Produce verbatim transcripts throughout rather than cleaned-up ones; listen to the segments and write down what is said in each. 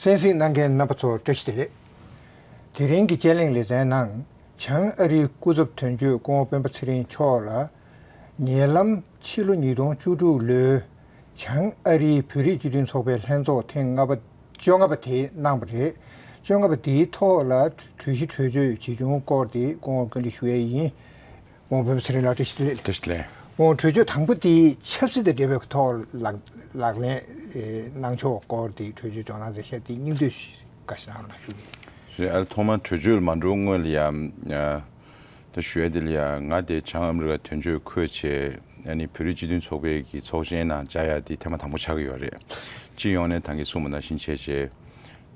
གསན་གཟིགས་གནང་མཁན་རྣམ་པ་ཚོ་བཀྲ་ཤིས་བདེ་ལེགས། དེ་རིང་གི་དཔྱད་གླེང་ལེ་ཚན་ནང་། བྱང་ཨ་རིའི་སྐུ་ཚབ་དོན་གཅོད་སྐུ་ངོ་སྤེན་པ་ཚེ་རིང་མཆོག་ལ། ཉེ་ལམ་ཕྱི་ལོ་ཉིས་སྟོང་བཅུ་དྲུག་ལོའི་བྱང་ཨ་རིའི་བོད་རིགས་སྤྱི་མཐུན་ཚོགས་པའི་ལྷན་ཚོགས་ཐེངས་ལྔ་པ་བཅོ་ལྔ་པ་དེ་གནང་བ་རེད། བཅོ་ལྔ་པ་དེའི་ཐོག་ལ་གྲོས་གཞི་གྲོས་ཆོད་ཇི་བྱུང་སྐོར་དེ་སྐུ་ངོ་བཀའ་འདྲི་ཞུ་ཡས་ཡིན། སྐུ་ངོ་སྤེན་པ་ཚེ་རིང་ལགས་བཀྲ་ཤིས་བདེ་ལེགས། བཀྲ་ཤིས་བདེ་ལེགས། སྐུ་ངོ་གྲོས་ཆོད་དང་པོ་དེ་ཆབ་སྲིད་དང་འབྲེལ་བའི་ཐོག་ལག་ལག་ལེན་ཨེ་གནང་ཕྱོགས་སྐོར་དེ་གྲོས་ཆོད་ཇོ་ནང་མཛད་བཤད་དེ་སྙིང་བསྡུས་ཤིག་འགའ་ཞིག་གནང་རོགས་གནང་ཞུ་གི་ཡིན། རེད། ཨ་ཐོག་མར་གྲོས་ཆོད་ལ་མ་འགྲོ་སྔོན་ལ་ཡང་ཨ་ད་ཞུ་ཡ་དེ་ལ་ཡང་ང་དེ་བྱང་ཨ་མི་རི་ཀ་དོན་གཅོད་འཁོད་བྱས། ཨ་ནི་བོད་རིགས་སྤྱི་མཐུན་ཚོགས་པའི་གི་ཚོགས་ཆེན་ནང་བཅར་ཡ་དེ་ཐེངས་མ་དང་པོ་ཆགས་ཀྱི་ཡོད་རེད། སྤྱི་ཡོངས་ནས་ད་གིན་གསུངས་པ་ནང་བཞིན་བྱས་བྱས།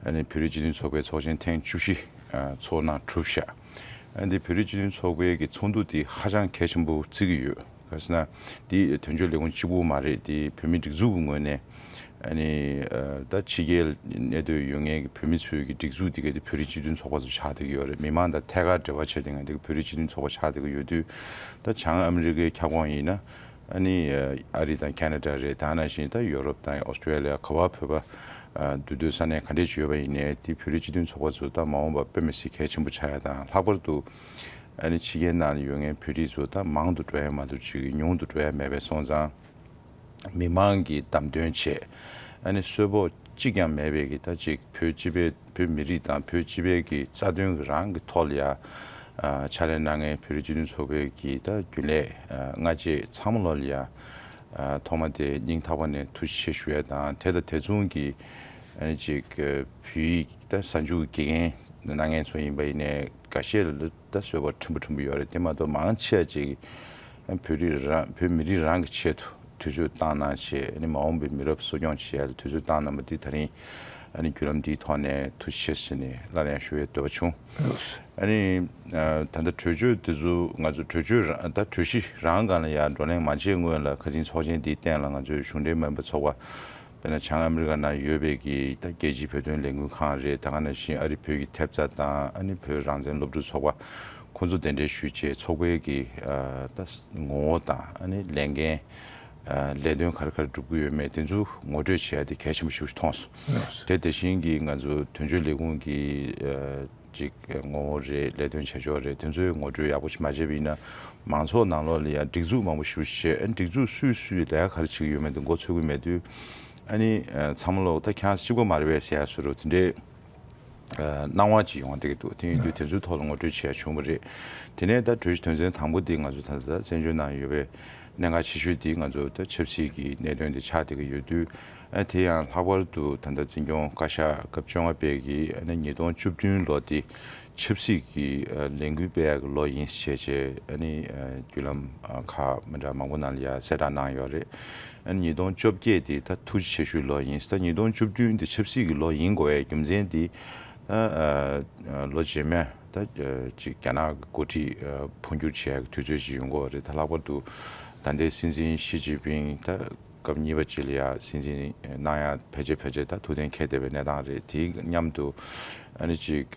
ཨ་ནི་བོད་རིགས་སྤྱི་མཐུན་ཚོགས་པའི་ཚོགས་ཆེན་ཐེངས་བཅུ་བཞི་ཨ་ཚོགས་གནང་གྲུབ་ཤག་ཨ་ནི་བོད་རིགས་སྤྱི་མཐུན་ཚོགས་པའི་གི་ཚོགས་འདུ་དེ་ཧ་ཅང་གལ་ཆེན་པོ་བརྩི་གི་ཡོད། ག་རེ་ཟེར་ན། འདི་དོན་གཅོད་ལས་ཁུངས་གཅིག་པུ་མ་རེད། འདི་བོད་མིའི་སྒྲིག་འཛུགས་ཀྱི་ངོས་ནས་ཨ་ནི་ཨ་ད་ཕྱི་རྒྱལ་གནས་སྡོད་ཡོད་མཁན་གྱི་བོད་མི་ཚོའི་གི་སྒྲིག་འཛུགས་འདི་ག་དེ་བོད་རིགས་སྤྱི་མཐུན་ཚོགས་པ་ཚོ་ཆགས་བསྡད་ཀྱི་ཡོད་རེད། མི་མང་དང་ཐད་ཀར་འབྲེལ་བ་བྱས་ཏེ་ང་འདི་ག་བོད་རིགས་སྤྱི་མཐུན་ཚོགས་པ་ཆགས་བསྡད་ཀྱི་ཡོད་དུས། ད་བྱང་ཨ་མི་རི་ཀའི་ཁྱབ་ཁོངས་ཡིན་ན། ཨ་ནི་ཨ་རི་དང་ཁ་ན་ཌ་རེད། ད་ནང་བཞིན་ད་ཡོ་རོབ་དང་ཨོ་སི་ཀྲི་ལི་ཡ་ག་པར་བོད་པ་ཨ་འདུས་སྡོད་ས་གནས་ག་འདྲས་ཅིག་ཡོད་པ་ཡིན་ནའི་དེ་བོད་རིགས་སྤྱི་མཐུན་ཚོགས་པ་ཚོ་ད་མ་འོངས་པར་དཔེ་མི་སྲིད་གལ་ཆེན་པོ་ཆགས་ཡ་དང་། ལྷག་པར་དུ་ཨ་ནི་ཕྱི་རྒྱལ་ནང་ལ་ཡོད་མཁན་བོད་རིགས་ཚོ་ད་མང་དུ་འགྲོ་ཡ་མ་གཏོགས་ཅིག་ཉུང་དུ་འགྲོ་ཡ་མེད་པའི་སོང་ཙང་། མི་མང་གིས་བདམས་ཐོན་བྱས། ཨ་ནི་གསོལ་ཕོགས་གཅིག་ཀྱང་མེད་པའི་གི་ད་ཅིག་བོད་སྤྱི་པའི་བོད་མི་རིགས་དང་བོད་སྤྱི་པའི་གི་རྩ་དོན་གི་རང་གི་ཐོག་ལ་ཡ་ཨ་ཕྱག་ལས་གནང་མཁན་བོད་རིགས་སྤྱི་མཐུན་ཚོགས་པའི་གི་ད་རྒྱུན་ལས་ཨ་སྔ་རྗེས་ཚང་མ་ལོ་ལ་ཡ་ཨ་ཐོག་མ་དེ་སྙིང་ཐག་པ་ནས་ཐུགས་རྗེ་ཆེ་ཞུ་ཡ་དང་། དེ་དང་དེ་མཚུངས་ཀྱི་ཨ་ནི་ཅིག་ཨ་བོད་ཡིག་ད་གསར་འཇུག་གི་དགེ་རྒན་གནང་མཁན་ཚོ་ཡིན་པ་ཡིན་ནའི་འགའ་ཤས་ལ་ད་གསོལ་ཕོགས་ཕྲན་བུ་ཕྲན་བུ་ཡོད་རེད། དེ་མ་གཏོགས་མང་ཆེ་ཅིག་ཨ་བོད་རིགས་རང་བོད་མི་རིགས་རང་གི་ཆེད་དུ་དུས་ཚོད་བཏང་གནང་བྱས། ཨ་ནི་མ་འོངས་པའི་མི་རབས་གསོ་སྐྱོང་བྱེད་ཡ་ལ་དུས་ཚོད་བཏང་གནང་བ་འདི་ད་རིང་ཨ་ནི་བརྒྱུད་ལམ་འདིའི་ཐོག་ནས་ཐུགས་རྗེ་ཆེ་ཟེར་ནས་སླར་ཡང་ཞུ་བའི་འདོད་པ་བྱུང་། ཨ་ནི་ཨ་ད་ལྟ་གྲོས་ཆོད་འདི་ཚོ་ང་ཚོ་གྲོས་ཆོད་རང་ད་གྲོས་གཞི་རང་སྒང་ལ་ཡང་བགྲོ་གླེང་མ་བྱས་སྔོན་ལ་ཁ་སང་ཚོགས་ཆེན་འདིའི་སྟེང་ལ་ང་ཚོའི་གཞུང་འབྲེལ་མིན་པ་ཚོགས་པ། དཔེར་ན་བྱང་ཨ་མི་རི་ཀ་ནང་ཡོད་པའི་གི་ད་རྒྱལ་སྤྱིའི་བོད་དོན་ལས་འགུལ་ཁང་རེད། ད་ག་ནང་བཞིན་ཨ་རི་བོད་ཀྱི་ཐེབས་རྩ་དང་ཨ་ནི་བོད་རང་བཙན་སློབ་ཕྲུག་ཚོགས་པ་ཁོང་ཚོ་གདན་འདྲེན་ཞུས་བྱས་ཚོགས་པའི་གི་ཨ་ད་ངོ་བོ་དང་ཨ་ནི་ལས་འགན་ཨ་ལས་དོན་ག་རེ་ག་རེ་སྒྲུབ་ཀྱི་ཡོད་མེད་དེ་ཚོ་ངོ་སྤྲོད་བྱེད་ཡ་དེ་གལ་ཆེན་པོ་ཞིག་མཐོང་སོང་། དེ་དེ་བཞིན་གྱི་ང་ཚོ་དོན་གཅོད་ལས་ཁུངས་ཀྱི་ཨ་ཅིག་ངོ་བོ་རེད། ལས་དོན་བྱེད་ཕྱོགས་རེད། དེ་ཚོའི་ངོ་སྤྲོད་ཡག་པོ་ཞིག་མ་བྱས་པ་ཡིན་ན་མང་ཚོགས་ནང་ལོགས་ལ་ཡང་སྒྲིག་འཛུགས་མང་པོ་ཞིག་བྱས། ཨ་སྒྲིག་འཛུགས་སུས་སུས་ལས་ཀ་ག་རེ་བྱེད་ཀྱི་ཡོད་མེད་དེ་མགོ་ཚོད་ཀྱི་མེད་དུས། ཨ་ནི་ཚང་མ་ལོག་ད་ཁྱེད་རང་གཅིག་པོ་མ་རེད་པས་ཟེར་ཡ་བཟོ་འདྲ་དེ་འདྲའི་སྣང་བ་ཅིག་ཡོང་བསྡད་ཀྱི་འདུག་དེ་ཡིན་དུས་དེ་ཚོའི་ཐོག་ལ་ངོ་སྤྲོད་བྱས་བྱུང་བ་རེད། དེ་ནས་ད་གྲོས་གཞི་དོན་ཚན་དང་པོ་འདི་ང་ཚོ་ད་ལྟ་བཙན་བྱོལ་ནང་ཡོད་པའི་གནད་འགག་ཆེ་ཤོས་འདི་ང་ཚོ་ད་ཆབ་སྲིད་ཀྱི་གནད་དོན་འདི་ཆགས་བསྡད་ཀྱི་ཡོད་དུས། ཨ་དེ་ཡང་ལྷག་པར་དུ་ད་ལྟ་འཛིན་སྐྱོང་བཀའ་ཤག་སྐབས་བཅོ་ལྔ་པའི་གི་ཨ་ནི་ཉིས་སྟོང་བཅུ་བདུན་ལོ་འདི་ཆབ་སྲིད་ཀྱི་ཨ་ལས་འགུལ་སྤེལ་ཡག་གི་ལོ་ཡིན་ཞེས་བྱས་ཨ་ནི་ཨ་བརྒྱུད་ལམ་ཨ་ཁག་མི་འདྲ་མང་པོ་ནང་ལ་ཡ་གསལ་བསྒྲགས་གནང་ཡོད་རེད། ཨ་ནི་ཉིས་སྟོང་བཅོ་བརྒྱད་འདི་ད་ཐུགས་རྗེ་ཆེ་ཞུའི་ལོ་ཡིན། ད་ཉིས་སྟོང་བཅུ་བདུན་འདི་ཆབ་སྲིད་ཀྱི་ལོ་ཡིན་དགོས་པའི་རྒྱུ་མཚན་འདི་ད་ཨ་ཨ་ལོ་རྗེས་མའི་ད་ཨ་ཅིག་རྒྱ་ནག་གི་འགོ་ཁྲིད་ཨ་འཕོ་འགྱུར་བྱེད་ཡག་གི་དུས་ཚོད་ཅིག་ཡོང་གི་ཡོད་རེད། ད་ལྷག་པར་དུ་ད་ལྟའི་སྲིད་འཛིན་ཞི་ཅིན་ཕིང་ད་སྐབས་གཉིས་པ་ཅིག་ལ་ཡ་སྲིད་འཛིན་གནང་ཡ་ཕལ་ཆེར་ཕལ་ཆེར་ད་ཐུགས་གཏན་འཁེལ་བསྡད་པའི་གནས་སྟངས་རེད། དེའི་མཉམ་དུ་ཨ་ནི་ཅིག་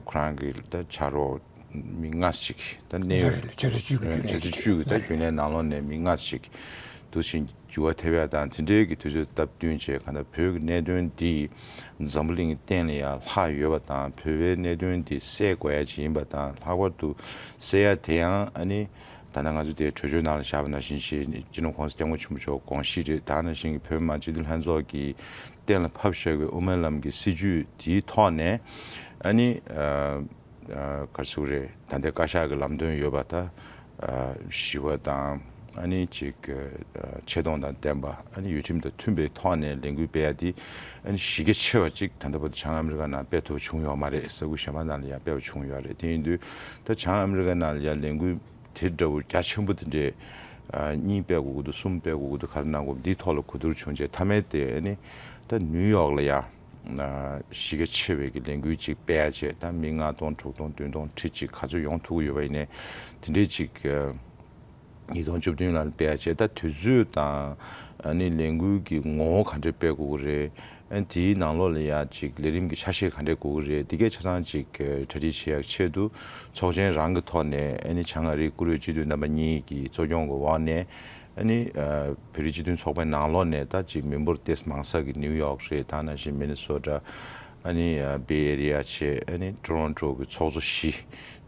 ཁོ་རང་གི་ད་ཕྱག་རོགས་མི་ལྔ་ཞིག་ད་གནད་ཡོད་ཆབ་སྲིད་བཅུ་གི་རྒྱུན་ལས་ཆབ་སྲིད་བཅུ་གི་ད་རྒྱུན་ལས་ནང་ལོགས་ནས་མི་ལྔ་ཞིག་འདུག་ཕྱིན་འགྱུར་བ་ཐེབས་ཡ་དང་། དེ་འདྲའི་གི་དུས་ཚོད་སྟབས་བསྟུན་བྱས་གང་ལྟར་བོད་ཀྱི་གནད་དོན་འདི་འཛམ་བུ་གླིང་གི་སྟེང་ལ་ཡང་ལྷག་ཡོད་པ་དང་། བོད་པའི་གནད་དོན་འདི་སེལ་དགོས་ཡ་ཅིག་ཡིན་པ་དང་། ལྷག་པར་དུ་སེལ་ཡ་དེ་ཡང་ཨ་ནི་ད་ལྟ་ང་ཚོ་དེ་གྲོས་ཆོད་ནང་ལ་བཞག་པ་ནང་བཞིན་ཞེས་སྤྱི་ནོར་༸གོང་ས་༸སྐྱབས་མགོན་ཆེན་པོ་མཆོག་དགོངས་གཞི་རེད། ད་ནང་བཞིན་གྱི་བོད་མི་མང་སྤྱི་འཐུས་ལྷན་ཚོགས་ཀྱིས་གཏན་ལ་ཕབ་བཞག་པའི་དབུ་མའི་ལམ་གྱི་སྲིད་བྱུས་དེའི་ཐོག་ནས་ཨ་ནི་ཨ། ཨ་ག་རེ་ཟེར་དགོས་རེད། ད་ལྟའི་བཀའ་ཤག་གི་ལམ་སྟོན་ཡོད་པ་ད་ཨ་ཞི་བ་དང་ཨ་ནི་ཅིག་ཨ་ཆེ་མཐོང་དང་ལྡན་པ། ཨ་ནི་ཡུལ་ཁྲིམས་དང་མཐུན་པའི་ཐོག་ནས་ལས་འགུལ་སྤེལ་ཡ་དེ་ཨ་ནི་གཞི་རྒྱ་ཆེ་བ་ཅིག་ད་ལྟ་བར་དུ་བྱང་ཨ་མི་རི་ཀ་ནང་སྤེལ་ཐུབ་བྱུང་ཡོད་མ་རེད། ས་ཁུལ་གཞན་པ་ནང་ལ་ཡང་སྤེལ་བ་བྱུང་ཡོད་རེད། དེ་ཡིན་དུས་ད་བྱང་ཨ་མི་རི་ཀ་ནང་ལ་ཡང་ལས་འགུལ་དེ་འདྲ་བོ་རྒྱ་ཆེན་པོ་དེ་འདྲས་ཨ་གཉིས་སྤེལ་དགོས་ཀྱི་འདུག་གསུམ་སྤེལ་དགོས་ཀྱི་འདུག་ག་རེ་གནང་དགོས་འདིའི་ཐོག་ལ་གོ་བསྡུར་བྱུང་རྗེས་མཐའ་མའི་དེ་ཨ་ནི་ད་ནིའུ་ཡོག་ལ་ཡ་ཨ་གཞི་རྒྱ་ཆེ་བའི་གི་ལས་འགུལ་ཅིག་སྤེལ་ཡ་བྱས། ད་མི་ལྔ་སྟོང་དྲུག་སྟོང་བདུན་སྟོང་ཁྲི་གཅིག་ག་ཚོད་ཡོང་ཐུབ་ཀྱི་ཡོད་པ་ཡིན་ནའི་དེ་འདྲས་ཅིག་ཨ་ཉིས་སྟོང་བཅུ་བདུན་ལ་སྤེལ་ཡ་བྱས། ད་དུས་ཚོད་དང་ཨ་ནི་ལས་འགུལ་གྱི་ངོ་བོ་ག་འདྲས་སྤེལ་དགོས་ཀྱི་རེད། ཨ་ནི་དེའི་ནང་ལོགས་ལ་ཡ་ཅིག་ལས་རིམ་གྱི་ཆ་ཤས་ག་འདྲས་དགོས་ཀྱི་རེད། འདི་གས་ཆ་ཚང་ཅིག་གྲ་སྒྲིག་བྱེད་ཡག་ཆེད་དུ་ཚོགས་ཆེན་རང་གི་ཐོག་ནས་ཨ་ནི་བྱང་ཨ་རིའི་བཀུར་འོས་སྤྱི་འཐུས་རྣམ་པ་གཉིས་ཀྱི་གཙོ་སྐྱོང་གི་འོག་ནས་ཨ་ནི་ཨ་བོད་རིགས་སྤྱི་མཐུན་ཚོགས་པའི་ནང་ལོགས་ནས་ད་ཅིག་མི་འབོར་ཏོག་ཙམ་མང་ས་གི་ནིའུ་ཡོག་རེད། ད་ནང་བཞིན་མི་ནི་སོ་ཊ། ཨ་ནི་ཡ་Bay Area་བྱས། ཨ་ནི་Toronto་གི་ཚོགས་གཙོ་བཞི་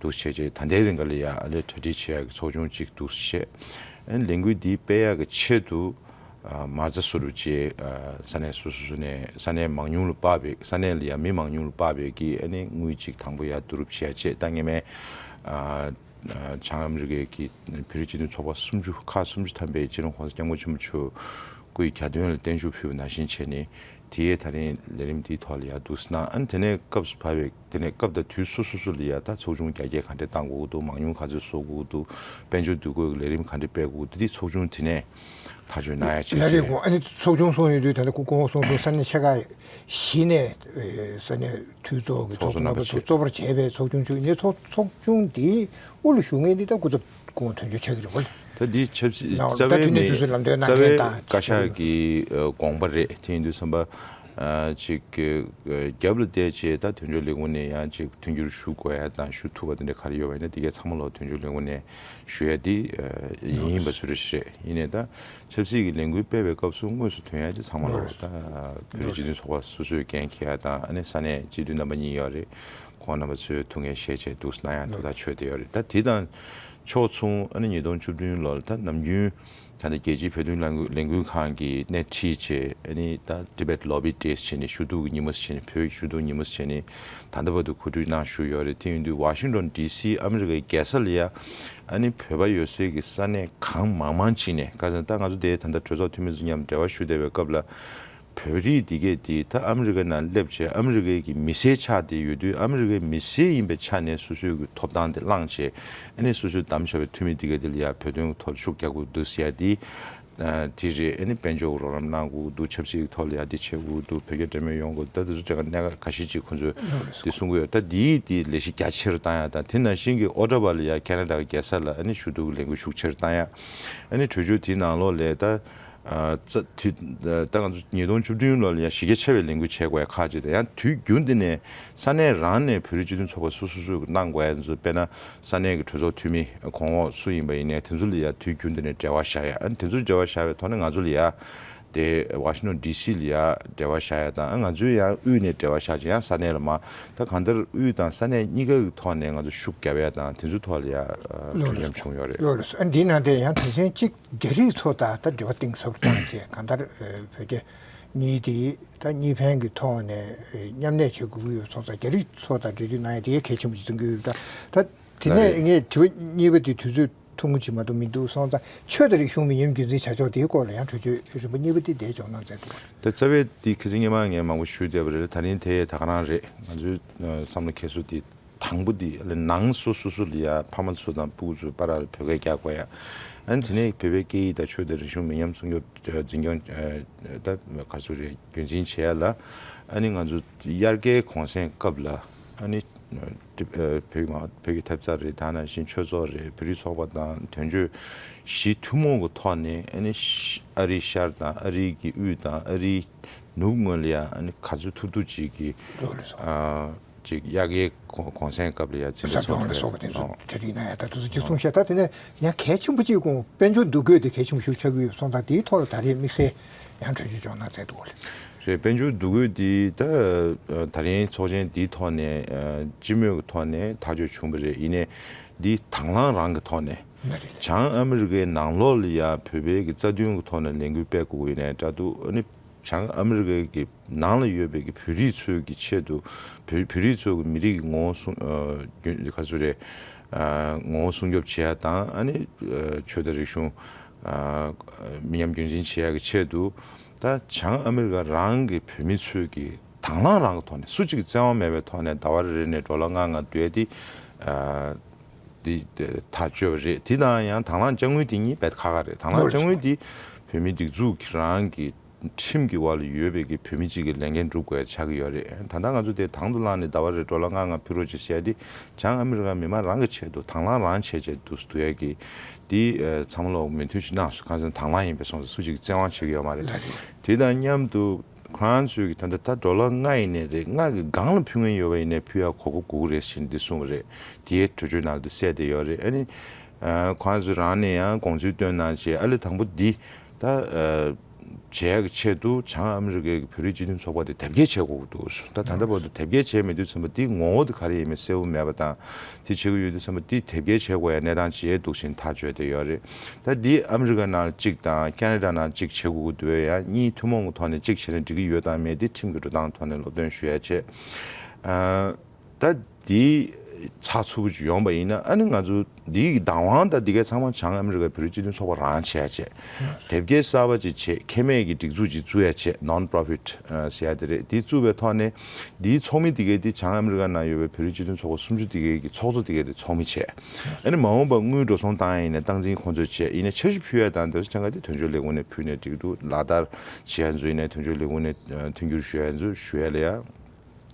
འདུག་བྱས་རྗེས། ད་ལྟའི་རིང་ག་ལ་ཡ་ཨ་ལས་གྲ་སྒྲིག་བྱེད་ཡག་གི་ཚོགས་ཆུང་གཅིག་འདུག་བྱས། ཨ་ནི་ལས་འགུལ་འདི་སྤེལ་ཡག་གི་ཆེད་དུ་ཨ་མ་རྩ་བཟོ་རུ་བྱས། ཨ་ས་གནས་སོ་སོ་སོ་ནས་ས་གནས་མང་ཉུང་ལ་དཔག་པའི་ས་གནས་ལ་ཡ་མི་མང་ཉུང་ལ་དཔག་པའི་གི་ཨ་ནི་དངུལ་གཅིག་དང་པོ་ཡར་བསྡུ་རུབ་བྱས་རྗེས། ད་སྔོན་མའི་ཨ་བྱང་ཨ་མི་རི་ཀའི་གི་བོད་རིགས་སྤྱི་མཐུན་ཚོགས་པ་སུམ་ཅུ་ཁག་སུམ་ཅུ་ཐམ་པའི་སྤྱི་ནོར་༸གོང་ས་༸སྐྱབས་མགོན་ཆེན་པོ་མཆོག་སྐུའི་གྱ་སྟོན་ལ་བརྟན་བཞུགས་ཕུལ་བ་ནང་བཞིན་བྱས་ནས། དེའི་ད་རིང་ལས་རིམ་འདིའི་ཐོག་ལ་ཡར་འདུག་སེ་གནང་། ཨ་ནི་དེ་ནས་སྐབས་སུ་བབས་པའི་དེ་ནས་སྐབས་དང་དུས་སོ་སོ་སོ་ལ་ཡ་ད་ཚོགས་ཆུང་རྒྱ་སྐྱེད་ག་འདྲས་གཏང་དགོས་ཀྱི་འདུག་མང་ཉུང་ག་ཚོད་བཟོ་དགོས་ཀྱི་འདུག་དཔལ་འབྱོར་འདུ་འགོད་ཀྱི་ལས་རིམ་ག་འདྲས་སྤེལ་དགོས་ཀྱི་འདུག་འདི་ཚོགས་ཆུང་དེ་ནས་ཐག་གཅོད་གནང་ཡ་བྱས་ལ་རེད། རྗེས། གོང་ཨ་ནི་ཚོགས་ཆུང་གསུངས་ཡོང་དུས། ད་ལྟ་སྐུ་ཁོང་གསུངས་སོང་། ས་གནས་ཆེ་ཁག་བཞི་ནས་ཨེ་ས་གནས་འཐུས་ཚོགས་ཀྱི་ཚོགས་གཙོ་རྣམ་པ་ཚོ་གཙོ་བོར་བྱས་པའི་ཚོགས་ཆུང་བཅུ་ཡིན་ནའི། ཚོགས་ཚོགས་ཆུང་འདིའི་དབུ་ལ་བཞུགས་མཁན་འདི་ད་སྐུ་ཚབ་སྐུ་ངོ་དོན་གཅོད་ཆགས་ཀྱི་རེད་པ། ད་འདི་ཆབ་སྲིད་ནའོ། རྩ་ད་བའི་དེ་ནས་མི་དུས་ཚོད་ལམ་སྟོན་གནང་རྩ་མཁན་བའི་དང་བཀའ་ཤག་གི་ཨ་དགོངས་པ་རེད། དེ་ཡིན་དུས་ཙམ་པ་ཨ་ཅིག་གི་ཨ་རྒྱབ་ལ་བལྟས་བྱས། ད་དོན་གཅོད་ལས་ཁུངས་ནས་ཡང་ཅིག་མཐུན་འགྱུར་ཞུ་དགོས་ཡ་དང་ཞུ་ཐུབ་པ་དེ་འདྲ་ག་རེ་ཡོད་པ་ཡིན་ན། དེ་གའི་ཚང་མ་ལོག་དོན་གཅོད་ལས་ཁུངས་ནས་ཞུ་ཡ་དེ་ཨ་ཡིན་ཡིན་པ་ཚོ་རེ་ཞིག་རེད། ཡིན་ནའི་ད་ཆབ་སྲིད་ཀྱི་ལས་འགུལ་སྤེལ་བའི་སྐབས་སུ་དངོས་སུ་ཐོན་ཡ་དེ་ཚང་མ་ལོག་ད་བོད་རིགས་སྤྱི་མཐུན་ཚོགས་པ་སོ་སོས་འགན་འཁྱེར་ཡ་དང་། ཨ་ནི་ས་གནས་སྤྱི་འཐུས་རྣམ་པ་གཉིས་ཡོད་རེད། ཁོང་རྣམ་པ་ཚོས་ཐུགས་འགན་བཞེས་བྱས་འདུག་གནང་ཡ་ཐུགས་ཐག་ཆོད་བསྡད་ཡོད་རེད། ད་དེ་དང་ཕྱོགས་མཚུངས། ཨ་ནི་ཉིས་སྟོང་བཅུ་བདུན་ལོར་ད་ནམ་རྒྱུན་ད་ལྟ་རྒྱལ་སྤྱིའི་བོད་དོན་ལས་འགུལ་ལས་འགུལ་ཁང་གིས་སྣེ་ཁྲིད་བྱས། ཨ་ནི་ད་Tibet Lobby Days་བྱས་ནས་ཞུ་གཏུག་གི་ཉིན་མོ་བྱས་ནས། བོད་ཞུ་གཏུག་ཉིན་མོ་བྱས་ནས་ད་ལྟ་བར་དུ་གོ་སྒྲིག་གནང་བཞུགས་ཡོད་རེད། དེ་ཡིན་དུས་ཝ་ཤིང་ཊོན་ཌི་སི་ཨ་མི་རི་ཀའི་རྒྱལ་ས་ལ་ཡ་ཨ་ནི་བོད་པ་ཡོད་སའི་གི་ས་གནས་གང་མང་མང་ཅིག་ནས། ག་ཚོད་ད་ང་ཚོ་དེ་ད་ལྟ་གྲོས་ཚོགས་འཐུས་མི་ཚོ་མཉམ་འབྲེལ་བ་ཞུ་བསྡད་པའི་སྐབས་ལ། བོད་རིགས་འདི་གས་དེ་ད་ཨ་མི་རི་ཀའི་ནང་སླེབས་བྱས་ཨ་མི་རི་ཀའི་གི་མི་སེར་ཆགས་བསྡད་ཡོད་དུས། ཨ་མི་རི་ཀའི་མི་སེར་ཡིན་པའི་ཆ་ནས་སོ་སོའི་གི་ཐོབ་ཐང་དེ་བླངས་བྱས། ཨ་ནི་སོ་སོའི་བདམས་བཞག་པའི་འཐུས་མི་འདི་གས་དེ་ལ་ཡ་བོད་དོན་གི་ཐོག་ལ་ཤུགས་རྒྱག་དགོས་འདུག་ཟེར་ཡ་དེ་ཨ་དེ་རེད། ཨ་ནི་དཔལ་འབྱོར་གི་རོགས་རམ་གནང་དགོས་འདུག་ཆབ་སྲིད་གི་ཐོག་ལ་ཡ་དེ་བྱེད་དགོས་འདུག་བོད་རྒྱ་འབྲེལ་མོལ་ཡོང་དགོས་འདུག་ད་དེ་ཚོ་དྲན་ག་གནད་འགག་ཁ་ཤས་ཅིག་ཁོང་ཚོས་དེ་གསུང་གི་ཡོད། ད་དེའི་དེ་ལས་གཞི་རྒྱ་ཆེར་བཏང་ཡ་དང་། དེ་ནང་བཞིན་གི་ཨོ་ཊ་ཝ་ལ་ཡ་ཁེ་ན་ཌ་གི་རྒྱལ་ས་ལ་ཨ་ནི་ཞུ་གཏུག་གི་ལས་འགུལ་ཤུགས་ཆེར་བཏང་ཡ། ཨ་ནི་གྲོས་ཆོད་དེའི་ནང་ལོགས་ལ་ད་ཨ་རྩ་དུས་ད་ང་ཚོ་ཉིས་སྟོང་བཅུ་བདུན་ལོ་ལ་ཡང་གཞི་རྒྱ་ཆེ་བའི་ལས་འགུལ་བྱེད་དགོས་ཡ་ཁག་ཅིག་དང་། ཡང་དུས་རྒྱུན་དེ་ནས་ས་གནས་རང་ནས་བོད་རིགས་སྤྱི་མཐུན་ཚོགས་པ་སོ་སོ་སོས་གནང་དགོས་ཡ་ཚོ། དཔེར་ན་ས་གནས་ཀྱི་གྲོས་ཚོགས་འཐུས་མི་གོང་འོག་སུ་ཡིན་པ་ཡིན་ནའི་དེ་ཚོ་ལ་ཡ་དུས་རྒྱུན་དེ་ནས་འབྲེལ་བ་བཞག་ཡ། ཨ་ནི་དེ་ཚོ་འབྲེལ་བ་བཞག་པའི་ཐོག་ནས་ང་ཚོ་ལ་ཡ་དེ་ཝ་ཤིང་ཊོན་ཌི་སི་ལ་ཡ་འབྲེལ་བ་བཞག་ཡ་དང་། ཨ་ང་ཚོས་ཡང་དབུས་ནས་འབྲེལ་བ་བཞག་བྱས་ཡང་ས་གནས་ལ་མ། ད་གང་ལྟར་དབུས་དང་ས་གནས་གཉིས་ཀ་གི་ཐོག་ནས་ང་ཚོ་ཤུགས་རྒྱབ་ཡ་དང་དེ་ཚོའི་ཐོག་ལ་ཡ་ཨ་གྲོས་འཆམ་བྱུང་ཡོད་རེད། ལགས་ལགས་སོ། ཨ་འདིའི་ནང་དེ་ཡང་དོན་ཚན་གཅིག་རྒྱ་རིགས་ཚོ་དང་ད་འབྲེལ་བ་གཏིང་ཟབ་རུ་བཏང་བྱས། གང་ལྟར་ཨ་བོད་རྒྱ་གཉིས་དེ་ད་གཉིས་ཕན་གྱི་ཐོག་ནས་ཨ་མཉམ་གནས་བྱེད་དགོས་ཀྱི་ཡོད་སོང་ཙང་། རྒྱ་རིགས་ཚོ་དང་འབྲེལ་མཐུད་གནང་ཡ་དེ་གལ་ཆེན་པོ་ཞིག་མཚོན་གྱི་ཡོད། ད་ད་དེ་ལགས་ནས་རེད། ངས་དྲི་བ་གཉིས་པ་དེ་དུས་ཚོད་ཐུང་ངུ་ཅིག་མ་གཏོགས་མི་འདུག་སོང་ཙང་། ཆོས་དང་རིག་གཞུང་མི་ཉམས་རྒྱུན་འཛིན་བྱ་ཕྱོགས་དེའི་སྐོར་ལ་ཡང་གྲོས་ཆོད་རིམ་པ་གཉིས་པ་དེ་འདིར་འཇོག་གནང་མཛད་འདུག་ད་རྩ་བའི་དེ་ཁ་སང་ཉི་མ་ངས་མང་པོ་ཞུས་བསྡད་པ་རེད། ད་རིང་དེ་ད་ག་རང་རེད། ང་ཚོའི་ཨ་བསམ་བློ་འཁྱེར་སྲོལ་དེ། དང་པོ་དེ་ཨ་ལས་ནང་སོ་སོ་སོ་ལ་ཡ་ཕ་མ་ཚོ་དང་སྤུ་གུ་ཚོ་པ་ར་ལ་བོད་སྐད་རྒྱག་དགོས་ཡ། ཨ་ནི་དེ་ནས་བོད་པའི་སྐད་ཡིག་དང་ཆོས་དང་རིག་གཞུང་མི་ཉམས་སྲུང་སྐྱོབ་ཨ་འཛིན་སྐྱོང་ཨ་ད་ག་ཚོད་རེད། རྒྱུན་འཛིན་བྱེད་ཡ་ལ། ཨ་ནི་ང་ཚོ་དབྱར་ཁའི་གུང་སེང་སྐབས་ལ་ཨ་ནི་ཨ་བོད་མ་བོད་ཀྱི་ཐབ་ཚང་རེད། ད་ནང་བཞིན་ཆོས་ཚོགས་རེད། བོད་རིགས་ཚོགས་པ་དང་དོན་གཅོད་བཞི་ཐུན་མོང་གི་ཐོག་ནས། ཨ་ནི་ཤ་ཨ་རིའི་ཤར་དང་ཨ་རིའི་གི་དབུས་དང་ཨ་རིའི་ནུབ་ངོས་ལ་ཡ་ཨ་ནི་ག་ཚོད་ཐུབ་ཐུབ་ཅིག་གི་ལགས་ལགས་སོ། ཨ་ཅིག་དབྱར་ཁའི་གུང་གུང་སེང་སྐབས་ལ་ཡ་འཛིན་གྲྭ་ཟབ་སྦྱོང་ཚོགས་ལ་སོགས་པ་དེ་ཚོ་ཨོ་གྲ་སྒྲིག་གནང་ཡ་ད་དུང་ཅིག་གསུང་བཤད། ད་དེ་ནས་ཡང་གལ་ཆེན་པོ་གཅིག་གོང་དཔལ་འབྱོར་འདུ་འགོད་དེ་གལ་ཆེན་པོ་ཞིག་ཆགས་ཀྱི་ཡོད་སོང་ཙང་། དེའི་ཐོག་ལ་ད་རེས་དམིགས་བསལ་ཡང་གྲོས་ཆོད་འཇོག་གནང་མཛད་འདུག་གོ། རེད། དཔལ་འབྱོར་འདུ་འགོད་འདི་ད་ད་རིང་ཚོགས་ཆེན་འདིའི་ཐོག་ནས་ཨ་སྤྱི་མོས་ཀྱི་ཐོག་ནས་ཐག་གཅོད་བྱུང་བ་རེད། ཡིན་ནའི་འདི་དང་བླངས་རང་གི་ཐོག་ནས། ན་རེད། བྱང་ཨ་མི་རི་ཀའི་ནང་ལོགས་ལ་ཡ་བོད་པའི་གི་རྩ་དོན་གྱི་ཐོག་ནས་ལས་འགུལ་སྤེལ་དགོས་ཀྱི་ཡིན་ནའི་འདྲ་འདུག་ཨ་ནི་བྱང་ཨ་མི་རི་ཀའི་གི་ནང་ལ་ཡོད་པའི་གི་བོད་རིགས་ཚོའི་གི་ཆེད་དུ། བོད་བོད་རིགས་ཚོའི་གི་མི་རིགས་ཀྱི་ངོ་བོ་སྲུང་ཨ་རྒྱུན་ག་ཚོད་རེད། ཨ་ངོ་བོ་སྲུང་སྐྱོབ་བྱེད་ཡ་དང་། ཨ་ནི་ཨ་ཆོས་དང་རིག་གཞུང་ཨ་མི་ཉམས་རྒྱུན་འཛིན་བྱེད་ཡ་གི་ཆེད་དུ། ད་བྱང་ཨ་མི་རི་ཀ་རང་གི་བོད་མི་ཚོས་གི་དང་བླངས་རང་གི་ཐོག་ནས། སུ་གཅིག་བཙན་དབང་མེད་པའི་ཐོག་ནས་ཟླ་བ་རེ་རེ་ནས་ཌོ་ལར་ལྔ་ལྔ་བསྡུ་ཡ་དེ་ཨ་འདི་ཐག་གཅོད་པ་རེད། དེ་དང་ཡང་དང་བླངས་དཔྱ་དངུལ་དེ་གཉིས་རྦད་ཁག་ཁག་རེད། དང་བླངས་དཔྱ་དངུལ་དེ་བོད་མིའི་སྒྲིག་འཛུགས་ཀྱི་རང་གི་ཁྲིམས་ཀྱི་འོག་ལ་ཡོད་པའི་གི་བོད་མི་གཅིག་གི་ལས་འགན་སྒྲུབ་དགོས་ཡ་ཆགས་ཀྱི་ཡོད་རེད། ད་ལྟ་ང་ཚོ་དེ་དང་དུ་བླངས་ནས་ཟླ་བ་རེར་ཌོ་ལར་ལྔ་ལྔ་ཕུལ་རོགས་བྱེད་ཟེར་ཡ་དེ་བྱང་ཨ་མི་རི་ཀ་མི་མང་རང་གི་ཆེད་དུ་དང་བླངས་རང་བྱས་བྱས་འདུག་འདུག་ཡ་གི་དེ་ཨ་ཚང་མ་ལོག་མོས་མཐུན་ཞིག་གནང་སོང་། གང་ཟེར་ན་དང་བླངས་ཡིན་པའི་སོང་ཙང་སུ་གཅིག་བཙན་དབང་བྱེད་ཀྱི་ཡོད་མ་རེད། དེ་དང་མཉམ་དུ་ཁོ་རང་ཚོས་ཀྱི་ད་ལྟ་ད་ཌོ་ལར་ལྔ་ཡིན་ནའི་རེད། ལྔ་གི་སྒང་ལ་ཕུལ་མཁན་ཡོད་པ་ཡིན་ནའི་ཕུལ་ཡ་གོ་སྐབས་དགོས་ཀྱི་རེད་ཟེར་ནས་འདི་གསུངས་པ་རེད། དེའི་གྲོས་ཆོད་ནང་ལ་དེ་གསལ་བསྡད་ཡོད་རེད། ཨ་ནི་ཨ་ཁོ་རང་ཚོ་རང་ནས་ཡང་དགོངས་ཚུལ་བཏོན་གནང་བྱས། ཨ་ལས་དང་པོ་འདི་ད་ཨ་ བྱེད་ཡག་གི་ཆེད་དུ་བྱང་ཨ་མི་རི་ཀའི་བོད་རིགས་སྤྱི་མཐུན་ཚོགས་པ་དེ་དེབ་སྐྱེལ་བྱེད་དགོས་ཀྱི་འདུག་ད་ད་ལྟ་བར་དུ་དེབ་སྐྱེལ་བྱས་མེད་དུས་ཙམ་པ་དེའི་ངོ་བོ་དེ་ག་རེ་ཡིན་མིན་གསལ་པོ་མེད་པ་དང་། དེ་བྱེད་ཀྱི་ཡོད་དུས་ཙམ་པ་དེ་དེབ་སྐྱེལ་བྱེད་དགོས་ཡ་གནས་སྟངས་ཅིག་ཡོད་འདུག་བཞིན་ཐག་བཅད་བསྡད་ཡོད་རེད། ད་འདི་ཨ་མི་རི་ཀ་ནང་གཅིག་དང་ཁེ་ན་ཌ་ནང་གཅིག་བྱེད་དགོས་ཀྱི་འདུག་ཡ། གཉིས་ཐུན་མོང་གི་ཐོག་ནས་གཅིག་བྱས་ན་འགྲིག་གི་ཡོད་དང་མེད་དེ་ཁྲིམས་ཀྱི་འགྲོ་སྟངས་ཐོག་ནས་སློབ་སྟོན་ཞུ་ཡ་བྱས། ཨ། ད་འདི་ཚགས་ཚུད་པོ་ཅིག་ཡོང་པ་ཡིན་ན། ཨ་ནི་ང་ཚོ་འདིའི་བདག་དབང་ད་འདི་གའི་ཚང་མ་བྱང་ཨ་མི་རི་ཀའི་བོད་རིགས་སྤྱི་མཐུན་ཚོགས་པ་རང་བྱས་བྱས། དེབ་སྐྱེལ་གསར་པ་ཅིག་བྱས། ཁེ་མེད་ཀྱི་སྒྲིག་འཛུགས་ཅིག་བཙུགས་ཡ་བྱས། ནོན་པོ་རོ་ཕིཊ་ཟེར་ཡ་དེ་རེད། འདི་བཙུགས་པའི་ཐོག་ནས་འདིའི་ཚོགས་མི་འདི་གའི་འདི་བྱང་ཨ་མི་རི་ཀ་ནང་ཡོད་པའི་བོད་རིགས་སྤྱི་མཐུན་ཚོགས་པ་སུམ་ཅུ་འདི་གའི་གི་ཚོགས་གཙོ་འདི་གའི་དེ་ཚོགས་མི་བྱས། ཨ་ནི་མ་འོངས་པ་དངུལ་འགྲོ་སོང་བཏང་ཡ་ཡིན་ན་སྟངས་འཛིན་ཁོང་ཚོས་བྱས། ཡིན་ན་འཆར་གཞི་ཕུལ་ཡ་དང་དེ་ཚོ་ཆ་འགའ་དེ་དོན་གཅོད་ལས་ཁུངས་ནས་ཕུལ་ནས་འགྲིག་འདུག་ལག་བསྟར་བྱེད་ཡ་ཚོ་ཡིན་ན་དོན་གཅོད་ལས་ཁུངས་ནས་མཐུན་འགྱུར་ཞུ་ཡ་ཚོ་ཞུ་ཡ་ལ་ཡ།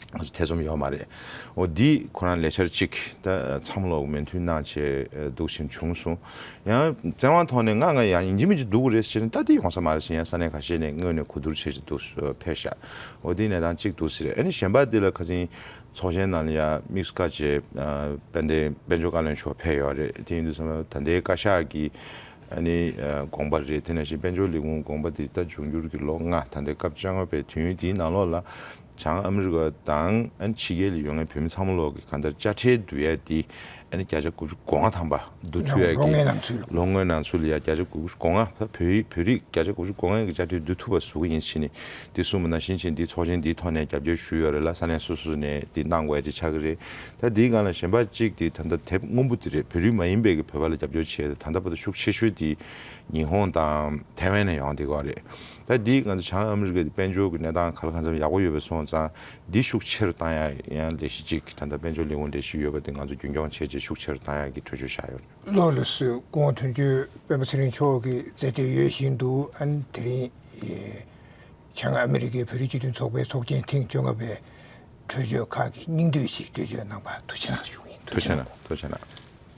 ང་ཚོ་ཐེ་ཚོམ་ཡོད་མ་རེད། འོ་འདི་ཁོ་རང་ལས་འཆར་གཅིག་ད་ཚང་མ་ལོག་མོས་མཐུན་གནང་བྱས་འདུག་བཞིན་བྱུང་སོང་། ཡང་བཙན་དབང་ཐོག་ནས་ང་ང་ཡང་ཡིན་གཅིག་མིན་གཅིག་འདུག་གི་རེད་ཟེར་ནས་ད་འདི་ཡོང་ས་མ་རེད་ཟེར། ཡང་ས་གནས་ཁ་ཤས་ནས་སྔོན་ནས་གོ་བསྡུར་བྱས་བྱས་འདུག་ཕེབས་ཤག་འོ་འདི་གནས་སྟངས་གཅིག་འདུག་ཟེར། ཨ་ནི་གཞན་པ་འདི་ལ་ཁ་སང་ཚོགས་ཆེན་ནང་ལ་ཡང་དམིགས་སུ་བཀར་བྱས་དཔལ་ལྡན་དཔལ་འབྱོར་བཀའ་བློན་མཆོག་ཕེབས་ཡོད་རེད། དེ་ཡིན་དུས་ཙམ་པ་ད་ལྟའི་བཀའ་ཤག་གི་ཨ་ནི་དགོངས་པ་རེད། དེ་ནང་བཞིན་དཔལ་འབྱོར་ལས་ཁུངས་དགོངས་པ་འདི་ད་འབྱུང་འགྱུར་གྱི་ལོ་ལྔ་ད་ལྟའི་སྐབས་བཅོ་ལྔ་པའི་དུས་ཡུན་འདིའི་ནང་ལོགས་ལ། བྱང་ཨ་མི་རི་ཀ་དང་ཨ་ནི་ཕྱི་རྒྱལ་ལ་ཡོད་མཁན་བོད་མི་ཚང་མ་ལོག་གི་གང་ལྟར་དཔྱ་ཁྲལ་བསྡུ་ཡ་དེ་ཨ་ནི་བརྒྱ་ཆ་དགུ་བཅུ་གོ་ལྔ་ཐམ་པ་བསྡུ་ཐུབ་ཡ་ལོ་གི་ལྔའི་ནང་ཚུད་ལ། ལོ་ལྔའི་ནང་ཚུད་ལ་ཡ་བརྒྱ་ཆ་དགུ་བཅུ་གོ་ལྔ། ད་བོད་རིགས་བོད་རིགས་བརྒྱ་ཆ་དགུ་བཅུ་གོ་ལྔ་གི་དཔྱ་ཁྲལ་བསྡུ་ཐུབ་པ་བཟོ་གི་ཡིན་ཕྱིན་ནི། དེ་གསུངས་པ་ནང་བཞིན་བྱས་འདི་ཚོགས་ཆེན་འདིའི་ཐོག་ནས་རྒྱབ་སྐྱོར་ཞུས་ཡོད་རེད་ལ། ས་གནས་སོ་སོ་ནས་འདི་གནང་དགོས་ཡ་དེ་ཆགས་ཀྱི་རེད། ད་འདིའི་སྒང་ལ་གཞན་པ་གཅིག་དེ་ད་ལྟ་དེབ་སྔོན་པོ་དེ་རེད། བོད་རིགས་མ་ཡིན་པའི་གི་བོད་པ་ལ་རྒྱབ་སྐྱོར་བྱས་ཏེ་ད་ལྟ་བར་དུ་ཤུགས་ཆེ་ཤོས་དེ་ཉི་ཧོང་དང་ཐའེ་ཝན་ནས་ཡོང་བསྡད་ཀྱི་ཡོད་རེད། ད་འདི་ང་ཚོ་བྱང་ཨ་མི་རི་ཀའི་དཔལ་འབྱོར་གྱི་གནས་སྟངས་ག་ལ་གང་འཚམ་ཡག་པོ་ཡོད་པ་སོང་ཙང་འདི་ཤུགས་ཆེ་རུ་བཏང་ཡ་ཡང་ལས་གཞི་གཅིག་ད་ལྟ་དཔལ་འབྱོར་ལས་ཁུངས་ལས་གཞི་ཡོད་པ་དེ་ང་ཚོ་རྒྱུན་འཁྱོངས་བྱས་རྗེས་ཤུགས་ཆེ་རུ་བཏང་ཡ་གི་གྲོས་ཆོད་བཞག་ཡོད་རེད། ལགས་ལགས་སོ། སྐུ་ངོ་དོན་གཅོད་སྤེན་པ་ཚེ་རིང་མཆོག་གིས་མཛད་བྲེལ་ཡོད་བཞིན་དུ་ཨ་ནི་དེ་རིང་བྱང་ཨ་མི་རི་ཀའི་བོད་རིགས་སྤྱི་མཐུན་ཚོགས་པའི་ཚོགས་ཆེན་ཐེངས་བཅོ་ལྔ་པའི་གྲོས་ཆོད་ཁག་གི་སྙིང་བསྡུས་ཤིག་འགྲེལ་བརྗོད་གནང་བར་ཐུགས་རྗེ་གནང་ཞུ་གི་ཡིན། ཐུགས་རྗེ་གནང་། ཐུགས་རྗེ་གནང་།